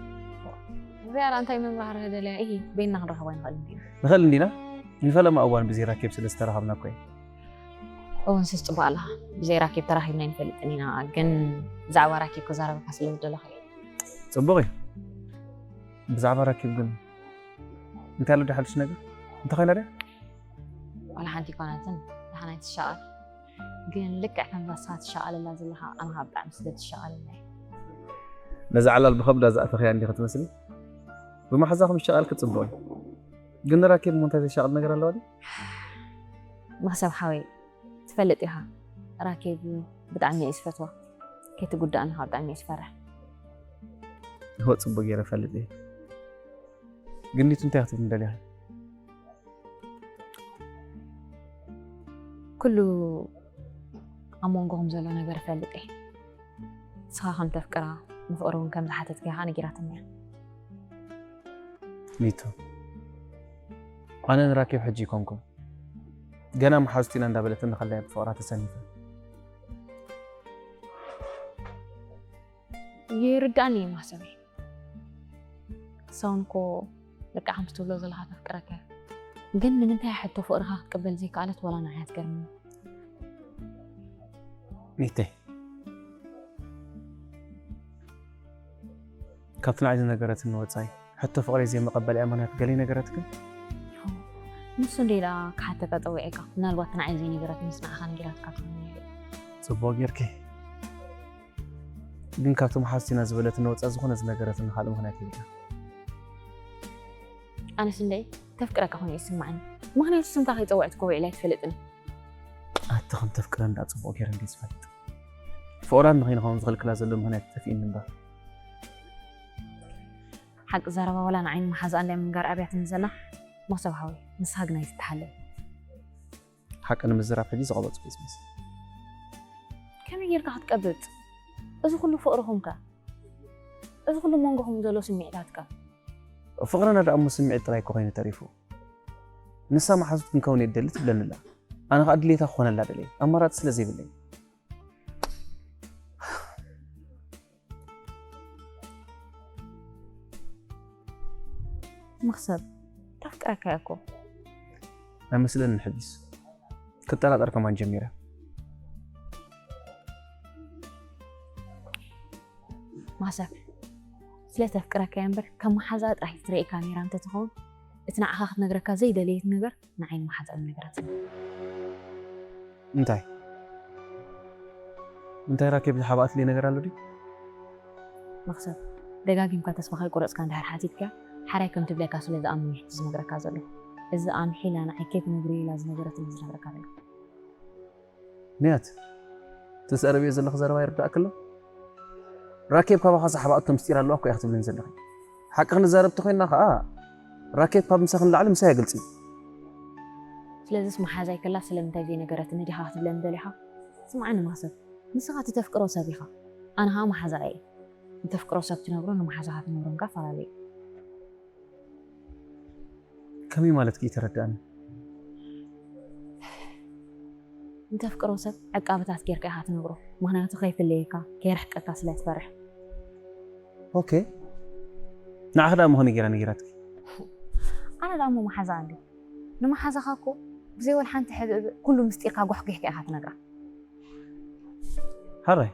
ሪያላ እንታይ መብራህርህ ደልያ? እሂ፣ በይንና ክንራኸብ ኣይንኽእልን ዲና? ንኽእል እንዲና? ንፈለማ እዋን ብዘይ ራኬብ ስለ ዝተራኸብና እኮ እዩ። እውን ስስ ጽቡቕ ኣለኻ። ብዘይ ራኬብ ተራኺብና ኣይንፈልጥን ኢና፣ ግን ብዛዕባ ራኬብ ክዛረበካ ስለ ዝደለኹ እየ። ጽቡቕ እዩ። ብዛዕባ ራኬብ ግን እንታይ ኣሎ ሓድሽ ነገር? እንታይ ኮይና ድያ? ዋላ ሓንቲ ኣይኮነትን፣ ደሓና ኣይትሻቐል። ግን ልክዕ ከምዛ ንስኻ ትሻቐለላ ዘለኻ ኣነ ኸኣ ብጣዕሚ ስለ ትሻቐለላ እየ። ነዛ ዕላል ብኸብዳ ዝኣተኽያ እንዲኺ ትመስሊ? ብመሓዛኹም ይሻቐል ክጽቡቕ እዩ። ግን ንራኬብ እሞ እንታይ ዘሻቕል ነገር ኣለዋ ድዩ? መኽሰብ ሓወይ፣ ትፈልጥ ኢኻ፣ ራኬብ ብጣዕሚ እየ ዝፈትዋ። ከይትጉዳእኒ ኸኣ ብጣዕሚ እየ ዝፈርሕ። እወ፣ ጽቡቕ ገይረ እፈልጥ እየ። ግን ኒቱ እንታይ ክትብልኒ ደሊኺ? ኩሉ ኣብ መንጎኹም ዘሎ ነገር እፈልጥ እየ። ንስኻ ከም ተፍቅራ፣ ንፍቕሪ እውን ከም ዝሓተትካያ ኸኣ ነጊራትኒ እያ። ኒቱ፣ ኣነ ንራኬብ ሕጂ ኣይኮንኩን። ገና መሓዙት ኢና እንዳበለትኒ ከላ እየ ብፍቕራ ተሰኒፈ። ይርዳእኒ እዩ መኽሰበይ። ክሳውን እኮ ደቂ ሓምስ ትብሎ ዘለኻ ተፍቅረካ እያ። ግን ንምንታይ ሕቶ ፍቕርኻ ክትቅበል ዘይከኣለት ዋላ ንዓይ ኣትገርምኒ። ኒተይ፣ ካብቲ ንዓይ ዝነገረትኒ ወጻኢ ሕቶ ፍቕረይ ዘይምቐበል እያ ምኽንያት ገለ ነገረትክን? ንሱ እንደ ኢላ ክሓተካ ጸዊዐካ፣ ምናልባት ንዓይ ዘይነገረትንስ ንዓኻ ነጊራትካ ትኸውን እያ። ጽቡቕ ጌርኪ። ግን ካብቲ መሓዙት ኢና ዝበለትኒ ወጻኢ ዝኾነ ዝነገረትኒ ካልእ ምኽንያት የብላን። ኣነስ እንደይ ተፍቅረካ ኮይኑ ይስማዓኒ። ምኽንያቱ ስምካ ከይጸውዐትካ ውዒላ ኣይትፈልጥን። ኣቲ ከም ተፍቅረኒ ደኣ ጽቡቕ ገይረ እንድየ ዝፈልጥ። ፍቕራ ንኸይንኸውን ዝኽልክላ ዘሎ ምኽንያት ጠፊእኒ እምበር። ሓቂ ዘረባ ዋላ ንዓይኒ መሓዛኣ እንድያ ምንጋር ኣብያትኒ ዘላ። መኽሰብ ሓወይ፣ ንስኻ ግን ኣይትተሓለል። ሓቂ ንምዝራብ ሕጂ ዝቐበጽኩ እዩ ዝመስል። ከመይ ጌርካ ክትቀብጽ? እዚ ኩሉ ፍቕርኹም ከ? እዚ ኩሉ መንጎኹም ዘሎ ስምዒታት ከ? ፍቕርና ደኣ እሞ ስምዒት ጥራይ እኮ ኮይኑ ተሪፉ። ንሳ መሓዙት ክንከውን እየ ትደሊ ትብለኒ ኣላ። ኣነ ኸኣ ድሌታ ክኾነላ ደለየ። ኣማራጺ ስለ ዘይብለይ። መኽሰብ፣ ተፍቅረካ እያ እኮ። ኣይመስለንን ሕጂስ። ክጠራጠር ከማን ጀሚረ። መኽሰብ፣ ስለ ተፍቅረካ እያ እምበር፣ ከም መሓዛኣ ጥራሕ ትርእየካ ነይራ እንተትኸውን፣ እቲ ንዓኻ ክትነግረካ ዘይደለየት ነገር ንዓይኒ መሓዛኣ ምነገረትኒ። እንታይ? እንታይ ራኬብ ዝሓብኣትለይ ነገር ኣሎ ድዩ? መኽሰብ፣ ደጋጊምካ ተስፋ ከይቆረጽካ እንድሕር ሓቲትካያ፣ ሓራይ ከም ትብለካ ስለ ዝኣምን እዩ ሕጂ ዝነግረካ ዘለኹ። እዚ ኣምሒላ ንዓይ ከይትነግርዮ ኢላ ዝነገረትኒ እዩ ዝነግረካ ዘለኹ። ንያት፣ እቲ ዝዛረብዮ ዘለኹ ዘረባ ይርዳእኪ ኣሎ? ራኬብ ካባኻ ዝሓብኣቶ ምስጢር ኣለዋ እኮ እያ ክትብልኒ ዘለኺ። ሓቂ ክንዛረብ ተኾይንና ኸኣ፣ ራኬብ ካብ ምሳኺ ንላዕሊ ምሳይ እያ ግልጺ። ስለዚስ መሓዛይ ከላ ስለምንታይ ዘይነገረትኒ ዲኻ ክትብለኒ ደሊኻ? ስምዓኒ መኽሰብ፣ ንስኻ እቲ ተፍቅሮ ሰብ ኢኻ፣ ኣነ ኸኣ መሓዛኣ እየ። ንተፍቅሮ ሰብ ትነግሮ ንመሓዛኻ ትነግሮን ከኣ ፈላለዩ። ከመይ ማለትኪ እዩ ተረድኣኒ? ንተፍቅሮ ሰብ ዕቃብታት ጌርካ ኢኻ ትነግሮ፣ ምኽንያቱ ከይፍለየካ ከይርሕቀካ ስለ ትፈርሕ። ኦኬ፣ ንዓኺ ደኣ ምኾነ ጌራ ነጊራትኪ? ኣነ ደኣ እሞ መሓዛኣ እንድየ። ንመሓዛኻ እኮ ብዘይ ወላ ሓንቲ ሕብእብእ ኩሉ ምስጢርካ ጓሕጒሕካ ኢኻ ትነግራ። ሓራይ፣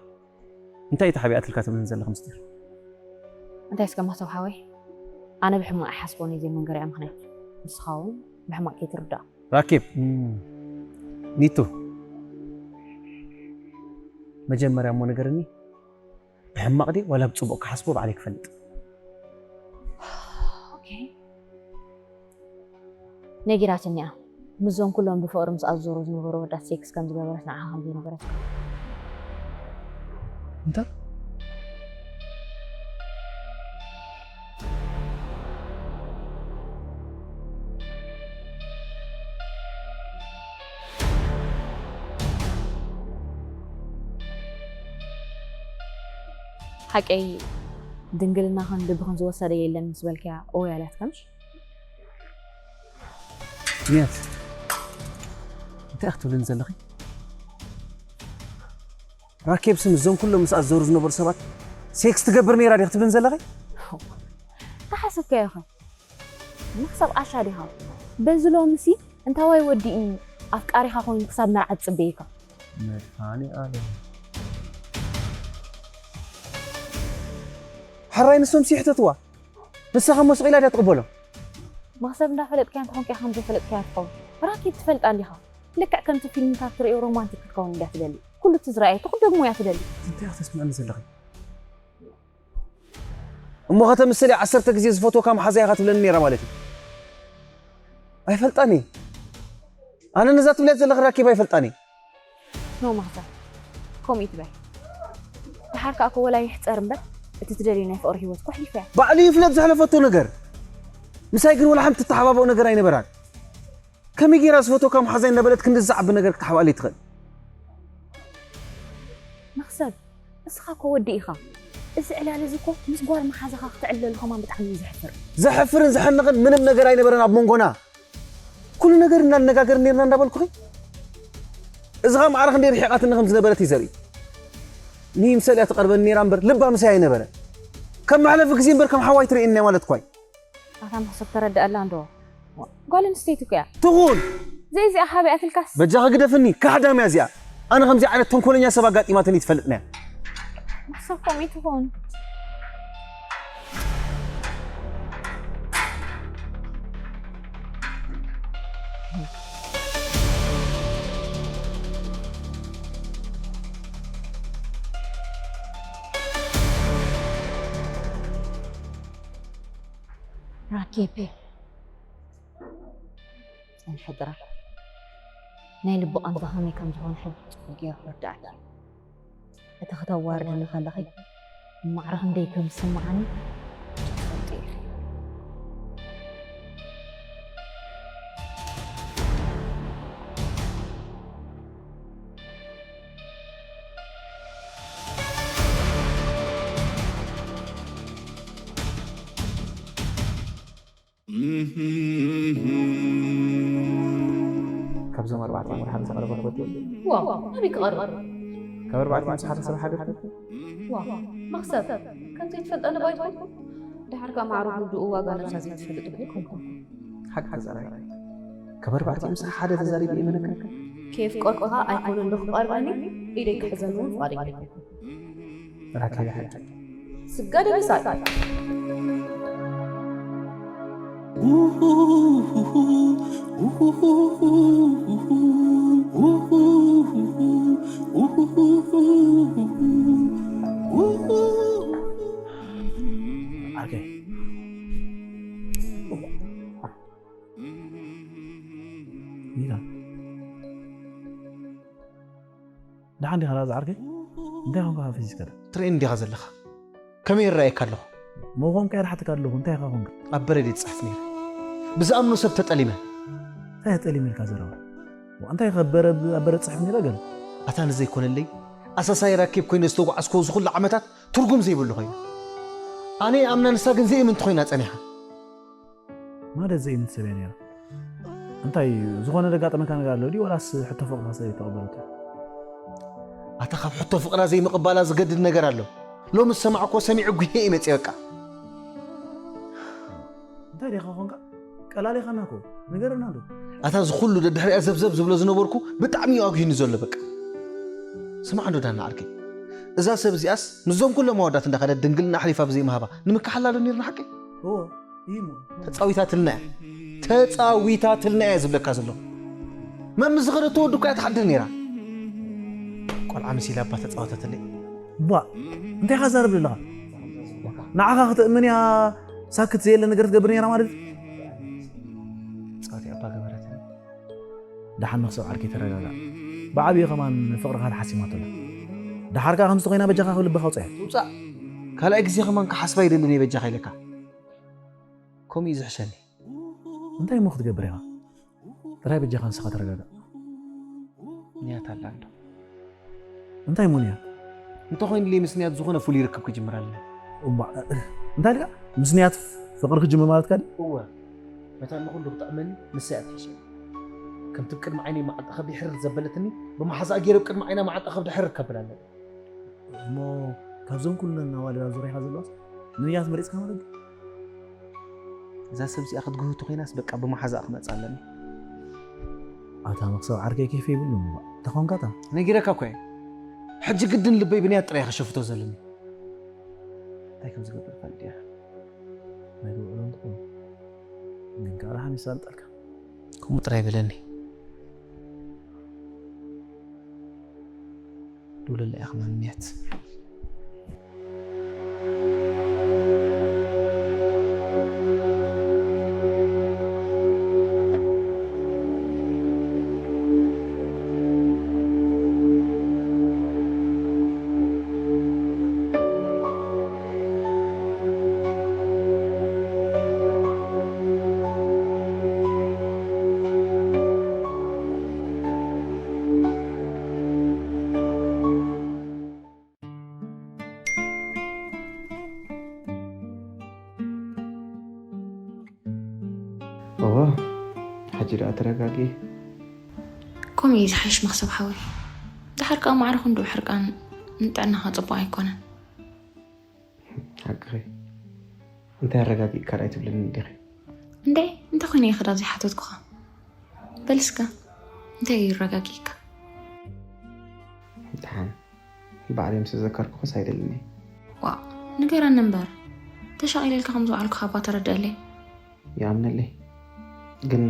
እንታይ እዩ ተሓቢኣትልካ ትብልን ዘለኺ ምስጢር? እንታይ እስከ መኽሰብ ሓወይ፣ ኣነ ብሕማቕ ኣይሓስቦን እየ ዘይመንገሪኣ ምኽንያት፣ ንስኻ እውን ብሕማቕ ከይትርዳእ። ራኬብ፣ እም፣ ኒቱ፣ መጀመርያ እሞ ንገርኒ፣ ብሕማቕ ድየ ዋላ ብጽቡቕ ክሓስቦ ባዕለይ ክፈልጥ። ኦኬ። ነጊራትኒ እያ። ምስዞም ኩሎም ብፍቕሪ ምስኣ ዝዞሩ ዝነበሩ ወዳት ሴክስ ከም ዝገበረት ንዓኻ ከም ዘይነገረትካ። እንታይ? ሓቀይ ድንግልናኽን ልብኽን ዝወሰደ የለን ምስ በልክያ እወ ያላትካ ምሽ? ንያት፣ እንታይ ክትብልን ዘለኺ? ራኬብ ስም እዞም ኩሎም ምስኣ ዝዞሩ ዝነበሩ ሰባት ሴክስ ትገብር ነይራ ዲያ ክትብልን ዘለኺ? ተሓስ ከ ኢኻ ንክሳብ ዓሻ ዲኻ? በዚ ሎምሲ እንታዋይ ወዲእኒ ኣፍቃሪኻ ኮይኑ ክሳብ መርዓ ትጽበየካ። መድሃኒ ኣለም። ሕራይ ንሶም ሲሕተትዋ ንሳኻ መስቑላ ድያ ትቕበሎም? መኽሰብ እንዳፈለጥካያ እንተኾንካ ከም ዘይፈለጥካያ ትኸውን። ራኬብ ትፈልጣ እንዲኻ። ልክዕ ከምቲ ፊልምታት ትርእዮ ሮማንቲክ ክትከውን እንድያ ትደሊ። ኩሉ እቲ ዝረኣየቶ ክትደግሞ እያ ትደሊ። እንታይ ኢኻ ተስምዕኒ ዘለኺ? እሞ ከተምስል እያ ዓሰርተ ግዜ ዝፈትወካ መሓዛ ኢኻ ትብለኒ ነይራ ማለት እዩ። ኣይፈልጣን እየ። ኣነ ነዛ ትብልያ ዘለኺ ራኬብ ኣይፈልጣን እየ። ኖ ማህዛ፣ ከምኡ ይትበል። ደሓር ከኣ እኮ ወላ ይሕጸር እምበር እቲ ትደልዮ ናይ ፍቕሪ ህይወት እኮ ኣሕሊፋያ። ባዕሉ ይፍለጥ ዘሕለፈቶ ነገር። ምሳይ ግን ወላ ሓንቲ ትተሓባበኦ ነገር ኣይነበራን። ከመይ ገይራ ዝፈትወካ መሓዛይ እናበለት ክንዲ ዝዓቢ ነገር ክትሓብኣለይ ትኽእል? መኽሰብ፣ እስኻ እኮ ወዲ ኢኻ። እዚ ዕላል እዚ እኮ ምስ ጓል መሓዛኻ ክትዕለሉ ከማን ብጣዕሚ እዩ ዘሕፍር። ዘሕፍርን ዘሐንቕን ምንም ነገር ኣይነበረን ኣብ መንጎና። ኩሉ ነገር እናነጋገርን ነርና እንዳበልኩኺ፣ እዚ ኸኣ ማዕረ ክንደይ ርሒቓትኒ ከም ዝነበረት እዩ ዘርኢ። ንይምሰል እያ ትቐርበኒ ነይራ እምበር ልባ ምሳይ ኣይነበረ። ከም መሕለፊ ግዜ እምበር ከም ሓዋይ ትርእየኒ እያ ማለት እኳ እዩ። ኣታ መሕሰብ ተረድኣላ እንዶ። ጓል ኣንስተይቲ እኮ እያ። ትኹን! ዘይዚኣ ሓቢኣትልካስ? በጃኺ ግደፍኒ፣ ካሕዳም እያ እዚኣ። ኣነ ከምዚ ዓይነት ተንኮለኛ ሰብ ኣጋጢማትኒ ትፈልጥን እያ። መሕሰብ ከምኡ ትኹን። ራኬቤ ጸንሐ ጥራሕ ናይ ልቢ ቃንዛ ከመይ ከም ዝኾነ ሕጂ ጽቡቕ ገይሩ ረዳእኒ። እቲ ክተዋርድኒ ከለኺ ማዕረ ክንደይ ከም ዝስምዓኒ ትፈልጢ ኢኺ። ካብዞም ኣርባዕተ እሞ ሓደ ዘቕረበ ክፈትዎ እዩ። ዋው፣ ኣበይ ክቐርብ? ካብ ኣርባዕተ ምስ ሓደ ሰብ ሓደርኩ። ዋው፣ መኽሰብ፣ ከምዘይትፈልጠኒ ባይትኹም? ደሓር ከኣ ማዕረ ክንድኡ ዋጋ ነብሳ ዘይትፈልጥ እኮ ኣይኮንኩን። ሓቂ ተዛራቢ። ካብ ኣርባዕተ ምስ ሓደ ተዛሪበ እየ መለካ። ከየፍቀርኩኻ ኣይኮነን ዶ ክቐርበኒ? ኢደይ ክሕዘኒ እውን ፍቓደኛ ኣይኮንኩን። ራኬብ ሓቂ። ስጋ ደበሳይ። ዓርከይ። ሚላ። ደሓን ዲኻ ላዛ ዓርከይ? እንታይ ኾንካ ፈሲስካ ዶ? ትርእየኒ ዲኻ ዘለኻ? ከመይ ይረኣየካ ኣለኹ? መኾንካ ኢለ ሓተካ ኣለኹ፣ እንታይ ኢኻ ኾንካ? ኣብ በረድ እየ ዝጽሕፍ ነይረ። ብዝኣምኖ ሰብ ተጠሊመ። እንታይ ተጠሊመ ኢልካ ዘረባ? ዋ፣ እንታይ ኢኻ በረድ፣ ኣብ በረድ ጽሕፍ ነይረ ገለ? ኣታ ንዘይኮነለይ ኣሳሳይ ራኬብ ኮይነ ዝተጓዓዝኩዎ እዚ ኩሉ ዓመታት ትርጉም ዘይብሉ ኮይኑ። ኣነ ይኣምና ንሳ ግን ዘይእምንቲ ኮይና ጸኒሓ። ማለት ዘይምትሰብያ ነይራ። እንታይ ዝኾነ ዘጋጠመካ ነገር ኣሎ ድዩ ወላስ ሕቶ ፍቕርኻ ስለ ዘይተቐበለቶ? ኣታ ካብ ሕቶ ፍቕራ ዘይምቕባላ ዝገድድ ነገር ኣሎ። ሎሚ ዝሰማዕኩዎ ሰሚዐ ጉሄ እዩ መፅየ በቃ። እንታይ ዲኻ ኾንካ? ቀላሊኻና እኮ። ንገረና ዶ? ኣታ እዚ ኩሉ ደድሕሪኣ ዘብዘብ ዝብሎ ዝነበርኩ ብጣዕሚ እዩ ኣጉሂኒ ዘሎ በቃ። ስማዕ እንዶ ዳና ዓርከይ። እዛ ሰብ እዚኣስ ምስዞም ኩሎም ኣወዳት እንዳኸደት ድንግልና ኣሕሊፋ ብዘይምሃባ ንምክሓላ ዶ ነይርና ሓቀይ? እዎ። ተፃዊታትልና እያ። ተፃዊታትልና እያ ዝብለካ ዘለኹ። መም ዝኸደቶ ወዲ እኳ እያ ትሓድር ነይራ። ቆልዓ መሲላ እባ ተፃወተትለይ። ቧ፣ እንታይ ኢኻ ትዛረብ ዘለኻ? ንዓኻ ክተእምን እያ ሳክት ዘየለ ነገር ትገብር ነይራ ማለት እዩ? ፃወቲ እባ ገበረትኒ። ደሓን መኽሰብ ዓርከይ ተረጋጋእ። ብዓብዩ ከማን ፍቕርኻ ተሓሲማቶ ኣላ። ደሓር ከኣ ከምዚ ተኾይና በጃኻ ካብ ልብኻ ውፅኣያ። ትውፃእ። ካልኣይ ግዜ ከማን ክሓስባ ይደልን እየ በጃኻ ኢለካ። ከምኡ እዩ ዝሕሸኒ። እንታይ እሞ ክትገብር ኢኻ? ጥራይ በጃኻ ንስኻ ተረጋጋእ። ንያት ኣላ እንዶ። እንታይ እሞ ንያት? እንተኾይኑለይ ምስ ንያት ዝኾነ ፍሉይ ርክብ ክጅምር ኣለኒ። እባ፣ እንታይ ኢልካ? ምስ ንያት ፍቕሪ ክጅምር ማለትካ ድዩ? እወ። መታን ንኹሉ ክጥዕመኒ ንሳ እያ ትሕሸኒ። ከምቲ ኣብ ቅድሚ ዓይነይ መዓንጣ ከብዲ ሕርር ዘበለትኒ፣ ብመሓዛኣ ገይረ ኣብ ቅድሚ ዓይና መዓንጣ ከብዲ ሕርር ከብል ኣለኒ። እሞ ካብዞን ኩለን ኣዋልድ ኣብ ዙርያኻ ዘለዋስ ንንያት መሪጽካ ማለት ድዩ? እዛ ሰብ እዚኣ ክትግህቱ ኮይናስ በቃ ብመሓዛኣ ክመጽእ ኣለኒ። ኣታ መክሰብ ዓርከይ ኬፍ ይብሉ እሞ ተኾንካታ? ነጊረካ እኮ እየ። ሕጂ ግድን ልበይ ብንያት ጥራይ ክሸፍቶ ዘለኒ። እንታይ ከም ዝገብር ፈልጥ እየ። ናይ ውዕሎ እንትኾን ግን ከዓ ደሓን ይሳልጠልካ። ከምኡ ጥራይ በለኒ። ዱለላ ኢኻ መንነት። እወ፣ ሕጂ ደኣ ተረጋጊ። ከምኡ እዩ ዝሓይሽ መኽሰብ ሓወይ። ድሓር ከኣ ማዕረ ክንድኡ ሕርቃን ንጥዕናኻ ጽቡቕ ኣይኮነን። ሓቅኺ። እንታይ ኣረጋጊእካ ደኣ ኣይትብልኒ እንዲኺ? እንዴ፣ እንታይ ኮይነ እየ ክዳ ዘይሓተትኩኻ? በል እስከ፣ እንታይ እዩ ይረጋጊእካ? ደሓን፣ ባዕለይ ምስ ዘከርኩኽስ ኣይደልን እየ። ዋእ፣ ንገረኒ እምበር። ተሻቒለልካ ከም ዝወዓልኩኻ እባ ተረድኣለይ። ይኣምነለይ። ግን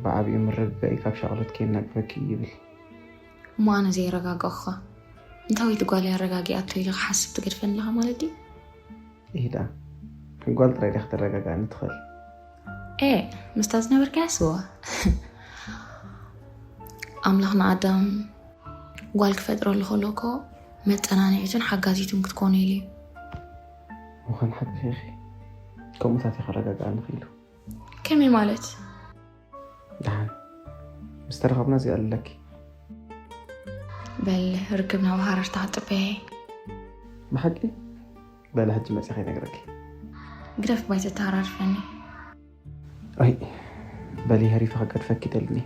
ብዓቢኡ ምርግጋእኪ ካብ ሻቕሎት ከየናግፈኪ ይብል። እሞ ኣነ ዘይረጋጋእኩኻ፣ እንታወይቲ ጓለይ ኣረጋጊኣቶ ኢለ ክሓስብ ትገድፈኒ ኣለኻ ማለት ድዩ? ኢሂ ደኣ፣ ጓል ጥራይ ድያ ክተረጋግኣኒ ትኽእል? ኤ፣ ምስታ ዝነበርካያ ስዋ። ኣምላኽ ንኣዳም ጓል ክፈጥረሉ ከሎ እኮ መጸናንዒቱን ሓጋዚቱን ክትኮኖ ኢሉ እዩ። ምዃን ሓቅኺ ኢኺ። ከምኡታት እዩ ከረጋግኣኒ ክኢሉ። ከመይ ማለት? ደሓን ምስ ተራኸብና እዚኣ ኣለኪ። በል ርክብና ብሃረርታ ክጽበያ እየ። ብሓቂ? በሊ ሕጂ መጺኸ ይነግረኪ። ግደፍ ባይ ተተሃራርፈኒ። ኣይ በሊ፣ ሃሪፈ ክገድፈኪ ደልኒ።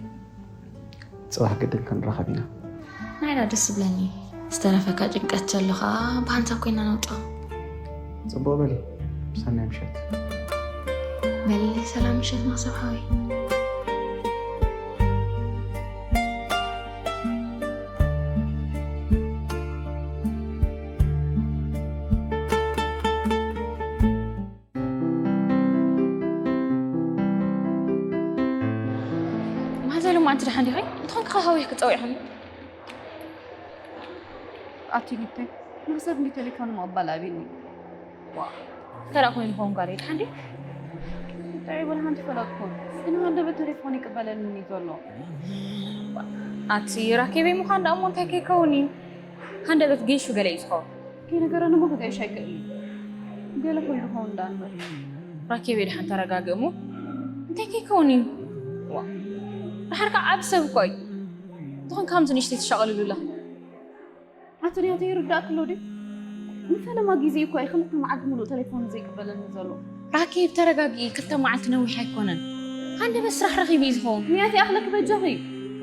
ጽባሕ ግድን ክንራኸብ ኢና። ናይዳ ደስ ዝብለኒ። ዝተረፈካ ጭንቀት ዘሎ ኸኣ ብሓንሳብ ኮይና ነውጽኦ። ጽቡቕ በሊ። ሰናይ ምሸት። በሊ ሰላም ምሸት መኽሰብ ሓወይ። ማዘ ሎማዓንቲ ደሓን ዲኺ? እንተኾንኪ ከ ሃወይ ክጸውዕኽኒ? ኣቲ ኒተይ፣ ንኽሰብ እንዲ ቴሌፎን ምቕባል ኣቢኒ። ዋ፣ ተራ ኮይኑ ይኸውን ጓለይ፣ ደሓን ድዩ? እንታይ ይበል ሓንቲ ፈለጥኩን፣ ግን ሃንደበት ቴሌፎን ይቅበለኒ ዘሎ። ኣቲ ራኬበይ ምዃን ደኣ እሞ እንታይ ከይከውን እዩ? ሃንደበት ጌሹ ገለ እዩ ዝኸውን። ከይነገረኒ እሞ ክገይሽ ኣይክእልን እዩ። ገለ ኮይኑ ይኸውን ደኣ ንበል። ራኬበይ ደሓን ተረጋግእ እሞ እንታይ ከይከውን እዩ? ዋ፣ ደሓር ከዓ ዓቢ ሰብ እኮ እዩ። እንተኾን ከምዚ ንእሽተይ ትሻቐልሉላ። ኣቲ ሪያቶ ይርዳእኪ ኣሎ ድዩ? ንፈለማ ግዜ እኮ እዩ ክልተ መዓልቲ ሙሉእ ቴሌፎን ዘይቅበለኒ ዘሎ። ራኬብ ተረጋግኢ፣ ክልተ መዓልቲ ነዊሕ ኣይኮነን። ሃንደበት ስራሕ ረኺቡ እዩ ዝኸውን። ኒያት ይኣኽለኪ በጃኺ።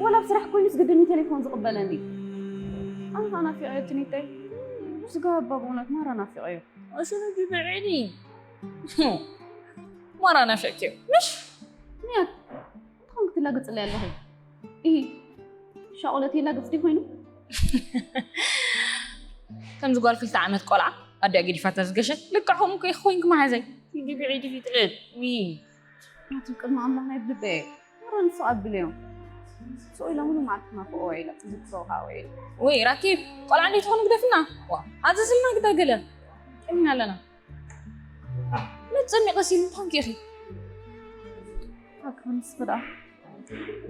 ወላ ኣብ ስራሕ ኮይኑስ ግድን እዩ ቴሌፎን ዝቕበለኒ። ኣነ ከዓ ናፊቐዮ እቲ ኒተይ። ስጋ እባ ብእውነት ማራ ናፊቐዮ። እሱ ነዚ ብዕሊ። ማራ ናፊቕክዮ። ምሽ? ኒያት፣ እንታይ ክትላግጽለይ ኣለኺ? ኢሂ፣ ሻቑለት የላግጽ ድዩ ኮይኑ? ከምዚ ጓል ክልተ ዓመት ቆልዓ ኣዲኣ ገዲፋታ ዝገሸት፣ ልክዕ ከምኡ እኮ ኢኺ ኮይንኪ መሓዘይ። ዲብዒ ዲፊጥዕት። ዊ። ናቱ ቅድሚ ኣምላኽ ናይ ብልበየ። ማራ ንሱ ኣብልዮ። ስቕ ኢላ ሙሉ መዓልቲ ናፍቆ ውዒላ፣ ትዝክሮ ከኣ ውዒላ። ወይ ራኪብ፣ ቆልዓ እንዴት ትኾኑ ግደፍና? ዋ፣ ኣዘዝልና ግዳ ገለ። ጥሚና ኣለና። መጸኒ ቀሲሉ እንኳን ኬኺ። ኣክብንስ ብዳ።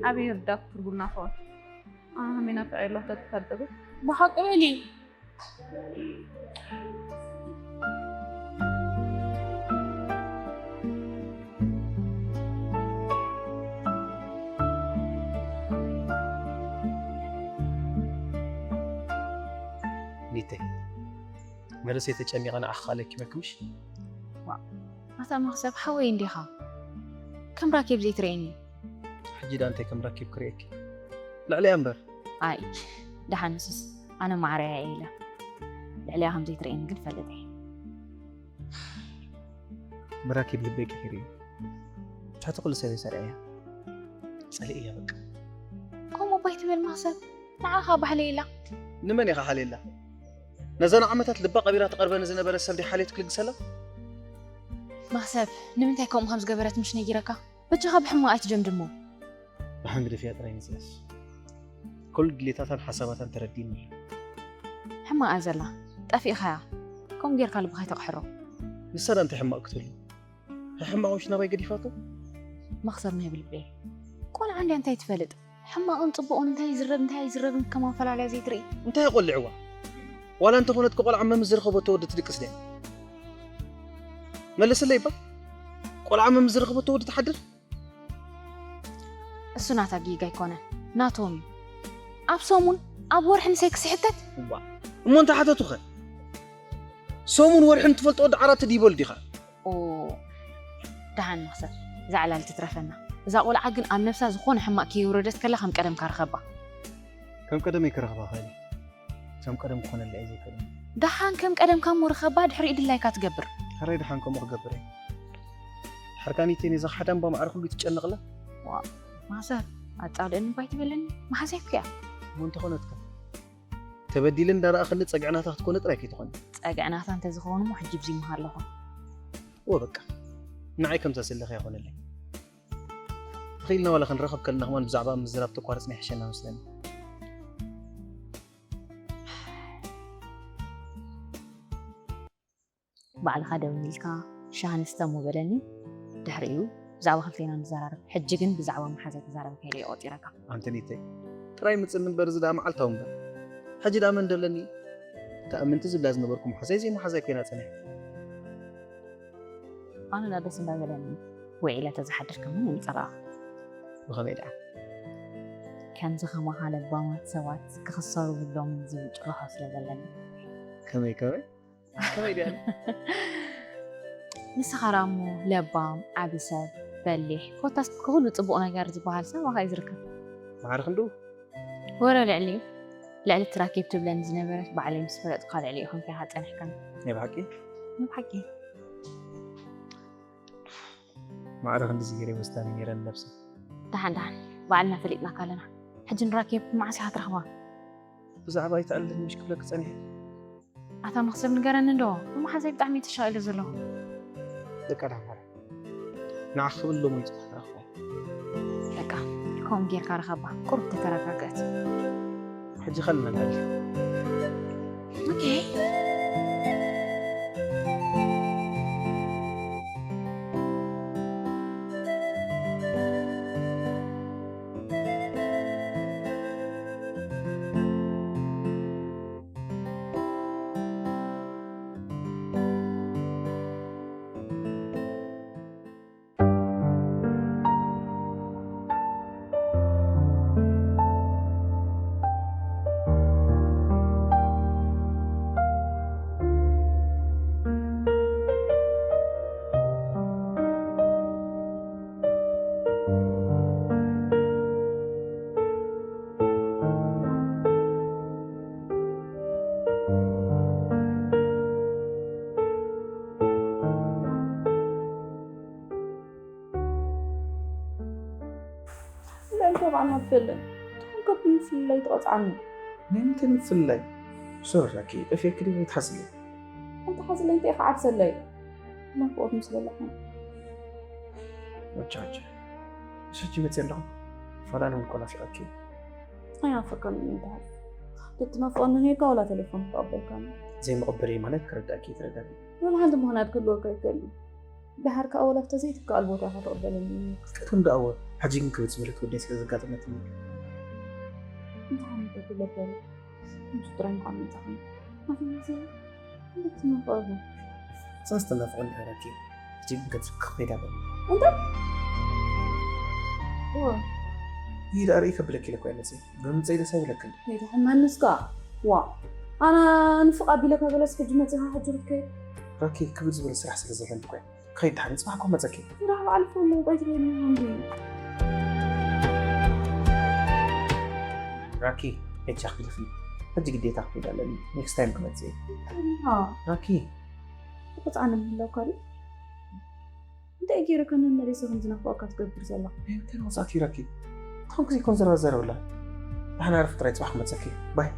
ኣበይ ይርዳክ ትርጉም ናፍቆት? ኣነ ከመይ ናፍቀ ኣለኹ ተትፈልጥ ግን። ብሓቂ በሊ። ኒተይ፣ መለሰይ ተጨሚቐ ንዓኺ ለኪመኪ ምሽ? ዋእ፣ ኣታ መኽሰብ ሓወይ እንዲኻ። ከም ራኬብ ዘይትርእየኒ። ሕጂ ደኣ እንታይ ከም ራኬብ ክርእየኪ? ልዕሊኣ እምበር። ኣይ፣ ደሓን ንሱስ ኣነ ማዕረያ እየ ኢለ። ልዕሊኣ ከም ዘይትርእየኒ ግን ፈልጥ እየ። ብራኬብ ልበይ ቀይሩ እዩ። ትሕቲ ኩሉ ሰብ እየ ሰሪዐያ። ጸሊእያ በቃ። ከምኡ ባይ ትበል ማሰብ ንዓኻ ባሕለየላ ንመን ኢኻ ሓልየላ? ነዛ ንዓመታት ልባ ቀቢራ ትቐርበኒ ዝነበረ ሰብ ድያ ሓልየት ክልግሰላ? ማሰብ ንምንታይ ከምኡ ከም ዝገበረት ምሽ ነጊረካ? በጃኻ ብሕማቕ ኣይትደምድሞ። ብሓንግ ደፊያ ጥራይ ንፅነስ። ኩሉ ድሌታታን ሓሳባታን ተረዲእኒ። ሕማቕ እያ ዘላ ጠፊእኻያ። ከምኡ ጌርካ ልብኻ ኣይተቕሕሮ። ንሳ ዳ እንታይ ሕማቕ ክትህሉ? ሕማቕ ውሽ ናባይ ገዲፋቶ? መኽሰብ ናይ ብልቤ ቆልዓ እንድያ እንታይ ትፈልጥ? ሕማቕን ጽቡቕን እንታይ ይዝረብ እንታይ ኣይዝረብን ከም ኣፈላለያ ዘይትርኢ። እንታይ ቆልዕዋ? ዋላ እንተኾነት ከቆልዓ መምስ ዝረኸበቶ ወዲ ትድቅስ ድያ? መልስለይ እባ። ቆልዓ መምስ ዝረኸበቶ ወዲ ትሓድር? እሱ ናታ ጌጋ ኣይኮነን ናቶም እዩ። ኣብ ሰሙን ኣብ ወርሒ ንሰይ ክስሕተት እዋ እሞ እንተ ሓተቱኸ? ሰሙን ወርሕን ትፈልጦ ወዲ ዓራት ድዩ ይበሉ ዲኻ? ኦ ደሓን መኽሰብ እዛ ዕላል ትትረፈና። እዛ ቆልዓ ግን ኣብ ነብሳ ዝኾነ ሕማቕ ከየውረደት ከላ ከም ቀደምካ ርኸባ። ከም ቀደመይ ክረኽባ ኸሊ ከም ቀደም ክኾነላ እየ ዘይክእል። ደሓን ከም ቀደምካ እሞ ርኸባ ድሕሪኡ ድላይካ ትገብር። ሕራይ ደሓን ከምኡ ክገብር እየ። ድሓር ካኒተይ ነዛ ሓዳም ባማዕረ ኩሉ ትጨነቕላ። ማሰር ኣጻልእኒ ባይ ትበለኒ መሓዘይ ኩያ። እሞ እንተኾነትከ? ተበዲለ እንዳረኣኽኒ ጸግዕናታ ክትኮነ ጥራይ ከይትኾኒ። ጸግዕናታ እንተዝኸውን እሞ ሕጂ ብዚ ምሃለኹ። እወ በቃ ንዓይ ከምዛ ዘለኺ ኣይኮነለይ። ተኽኢልና ዋላ ክንራኸብ ከለና ከማን ብዛዕባ ምዝራብ ተቋርጽና ይሕሸና መስለኒ። ባዕልኻ ደው ኢልካ ሻሂ ንስተ እሞ በለኒ። ድሕሪኡ ብዛዕባ ክልቴና ንዘራረብ። ሕጂ ግን ብዛዕባ መሓዛይ ክዛረበካ ኢለ እየ ቆጺረካ። ኣንተኒተይ ጥራይ ምጽኒ እምበር እዚ ደኣ መዓልታዊ እምበር። ሕጂ ደኣ መን ደለኒ? እታ እምንቲ ዝብላ ዝነበርኩ መሓዛይ ዘይመሓዛይ ኮይና ጸኒሓ። ኣነ ደኣ ደስ እንዳበለኒ ውዒለ ተዝሓድር ከማን የምጸራእኻ። ብኸመይ ደኣ? ከምዚ ከማኻ ለባማት ሰባት ክኽሰሩ ብሎምን ዝብል ጭርሖ ስለ ዘለኒ። ከመይ ከመይ? ከመይ ድያ? ንስኻ ደኣ እሞ ለባም፣ ዓቢ ሰብ፣ በሊሕ፣ ኮታስ ኩሉ ጽቡቕ ነገር ዝበሃል ሰብ ኣባኻ እዩ ዝርከብ። ማዕረ ክንድኡ? ወረ ልዕሊኡ፣ ልዕሊ እቲ ራኬብ ትብለኒ ዝነበረት ባዕለይ ምስ ፈለጥኩኻ ልዕሊኡ ኮንካ ኢኻ ጸኒሕካኒ። ናይ ብሓቂ? ናይ ብሓቂ። ማዕረ ክንድዚ ገይረ ወስዳኒ ነይረ ንነብሰይ። ደሓን ደሓን ባዕልና ፈሊጥናካ ኣለና። ሕጂ ንራኬብ መዓስ ኢኻ ትረኽባ? ብዛዕባ ኣይትኣልኒ ምሽ ክብለኪ ጸኒሐ። ኣታ መኽሰብ ንገረኒ እንዶ እሞ ሓዛይ ብጣዕሚ እየ ተሻቒለ ዘለኹ። ደቃ ደሓን ሓረ ንዓኺ ክብል ሎሚ እዩ ጽባሕ ክረኽባ። በቃ ከምኡ ጌርካ ርኸባ ቁሩብ ተተረጋግአት። ሕጂ ኸል ነጋድሽ። ኦኬ። እንታይ ተባዕና ትፈልጥ ትኾንከ ብምፍልላይ ትቐፅዓኒ። ንምንታይ ምፍልላይ? ሶሪ ራኪ፣ እፌ ክዲ ትሓስሊ። እንተ ሓስለይ እንታይ ከዓ ዓብሰለይ ናፍቆት ምስለለኹ። ወቻቸ እሸች ይመፅእ ኣለኹ። ፋላን ውልቆ ናፊቐኪ። ኣይናፍቀኒ ይበሃል። ክትናፍቐኒ ነይርካ ዋላ ቴሌፎን ክተቐበልካኒ። ዘይምቕበለይ ማለት ክርዳእኪ ይትረዳኒ። መብሓንቲ ምኽንያት ክህልወካ ይክእል እዩ። ደሓር ከኣ ወላ ኣብታ ዘይትከኣል ቦታ ኢኻ ትቕበለኒ። እስከ ትም ደኣ እወ፣ ሕጂ ግን ክብል ዝበለት ጉዳይ ስለ ዘጋጠመትኒ። እንታይ ዓይነት ዕድል ነበረ? ምስ ጥራይ ምዃን ምጻእኒ። ኣፈ መሲሉ። እንዴት ትናፍቐኒ? ሳስ ትናፍቐኒ ኢኻ ራኪ። ሕጂ ግን ከይዳ በል። እንታይ? እወ። ይህ ደኣ ርእይ ከብለኪ ኢለ እኮ እየ መጺአ። ብምምጸይ ደስ ኣይብለክን። ከይትሕመኒ እስካ። ዋእ። ኣነ ንፍቕ ኣቢለካ ገለስ ሕጂ መጺኻ ሕጂ ክትከይድ? ራኪ ክብል ዝበለ ስራሕ ስለ ዘለኒ እኮ እየ። ከይድ ደሓን፣ ጽባሕ እኮ መጸኪ። ስራሕ በዓል ፈሎ፣ ቆይ ትበይኒ እንዲ። ራኪ፣ በጃኺ ግደፍኒ። ሕጂ ግዴታ ክኸይድ ኣለኒ። ኔክስት ታይም ክመጽእ እየ። ከሪሃ። ራኪ። ክትቆጽዓኒ ምህላውካ ድዩ? እንታይ ገይረ ከ መመሊሰ ከም ዝናፍቐካ ትገብር ዘለኻ? እንታይ ወፃእኪ ኢረኪ? ከም ግዜ ኮን ዘረባ ዘረብላ። ደሓና ዕረፊ ጥራይ፣ ፅባሕ ክመፀኪ። ባይ።